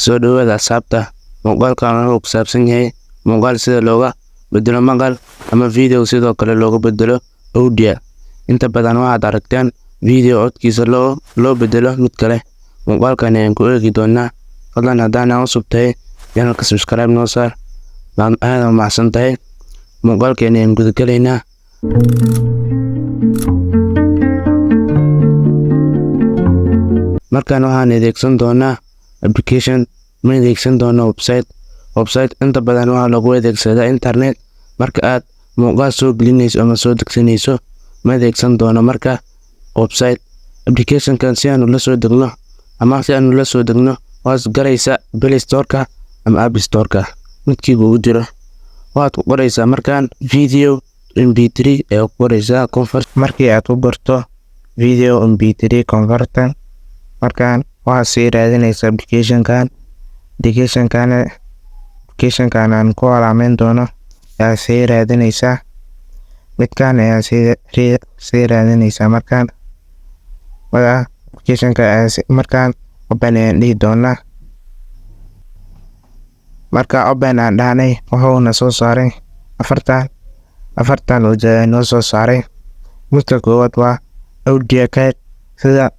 Soo dhawaada asxaabta. Muuqaalkan wuxuu ku saabsan yahay muuqaal sida looga bedelo maqal ama video, sidoo kale looga bedelo audio. Inta badan waxaad aragteen video codkiisa loo bedelo mid kale. Muuqaalkan ayaan ku eegi doonaa. Fadlan haddaan cusub tahay channelka, subscribe noo saar. Waan aad u mahadsan tahay. Muuqaalkeena ayaan guda galaynaa. Markaan waxaan adeegsan doonaa application, ma adeegsan doono website. Website inta badan waxaa lagu adeegsadaa internet marka aad muuqaal soo gelinayso ama soo degsanayso. Ma adeegsan doono marka website. Applicationkan si aan ula soo degno ama si aan ula soo degno, waad galaysaa Play Store-ka ama App Store-ka midkii kugu jiro. Waxaad ku qoraysaa markaan video mp3 ee ku qoraysaa convert. Markii aad ku qorto video mp3 converter, markaan waxaad sii raadinaysaa applicationkan. Applicationkan aan ku calaameyn doono ayaa sii raadinaysaa. Midkan ayaa sii raadinaysaa. Markaan magaca applicationka ayaa markaan open ayaan dhihi doonaa. Marka open aan dhahnay, wuxuuna soo saaray afartan ujeeda noo soo saaray. Midka koowaad waa audio cut, sida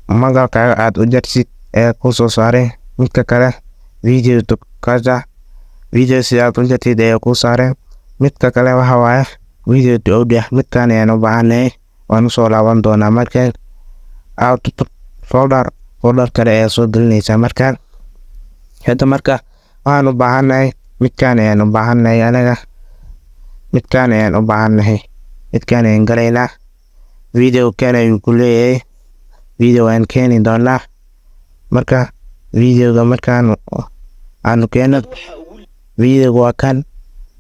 maqalkaaga aad u jartid ayaa kuu soo saaray. Midka kale video to cut, video sida aad u jartid ayaa kuu saaray. Midka kale waxa waaye video to audio. Midkan ayaan u baahanahay, waan usoo laaban doonaa. Markaan out folder, folder kale ayaa soo gelinaysaa. Markaan hadda marka waxaan u baahanahay midkan ayaan u baahanahay anaga, midkan ayaan u baahanahay. Midkan ayaan galaynaa. Video kan ayuu ku leeyahay, video ayaan keeni doonaa. Marka videoga markaan aanu keeno, videoga waa kan.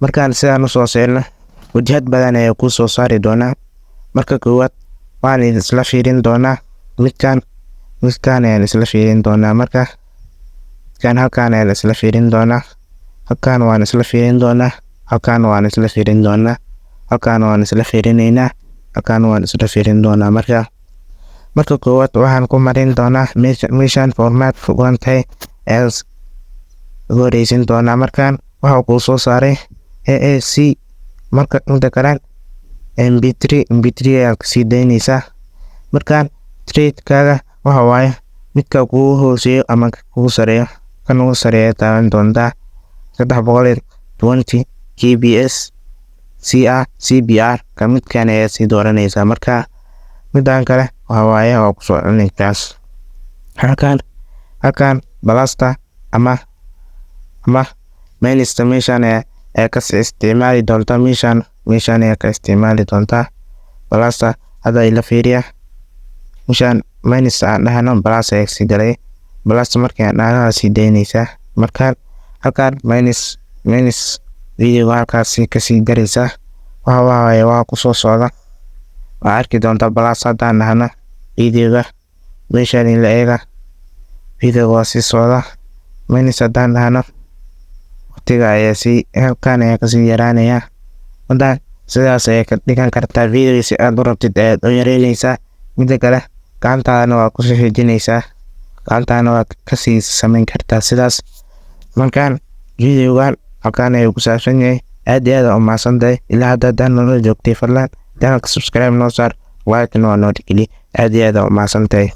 Markaan sidaan usoo seelno, wajahad badan ayaa kuu soo saari doonaa. Marka koowaad waan isla fiirin doonaa midkan. Midkan ayaan isla fiirin doonaa. Marka midkan halkaan ayaan isla fiirin doonaa, halkaan waan isla fiirin doonaa, halkaan waan isla fiirin doonaa, halkaan waan isla fiirinaynaa, halkaan waan isla fiirin doonaa. Marka koowaad waxaan ku marin doonaa meeshaan format ku qoran tahay ayaan ugu horeysin doonaa. Markaan waxa kuu soo saaray AAC. Marka inta kale mp3, mp3 ayaad kasii daynaysaa. Markaan tradekaaga waxa waaye midka kugu hooseeyo ama kugu sareeyo. Kan ugu sareeya taaban doontaa, 320 kbs CR CBR ka midkan ayaa sii dooranaysaa. Marka midan kale waxa waaye waa kusoo celinaysaas. Halkaan plusta ama minusta meeshaan ayaa kasii isticmaali doontaa. Meeshaan ayaa ka isticmaali doontaa plusta. Hadda ila fiiriya, meeshaan minus aan dhahno, plus ayaa kasii galay. Plusta markii aan dhahno, waa sii daynaysaa. Markaan halkaan minus videoga halkaas kasii garaysaa. Waxa waaye waa kusoo socda, waa arki doontaa. Plus haddaan dhahno, videoga meeshaan ila eega, videoga waa sii socda. Minus haddaan dhahno, waqtiga ayaa sii halkaan ayaa kasii yaraanaya. Haddaan sidaas ayaa ka dhigan kartaa. Video si aad u rabtid ayaad u yareynaysaa. Midda kale gacantaadana waa kusii xijinaysaa, gacantaana waa kasii samayn kartaa sidaas. Markaan videogan halkaan ayuu ku saabsan yahay. Aad iyo aad aa u mahadsantahay ilaa hadda haddaan nala joogtay. Fadlan channelka subscribe noo saar, like-na waa noo dhigeli. Aad iyo aad aa u mahadsantahay.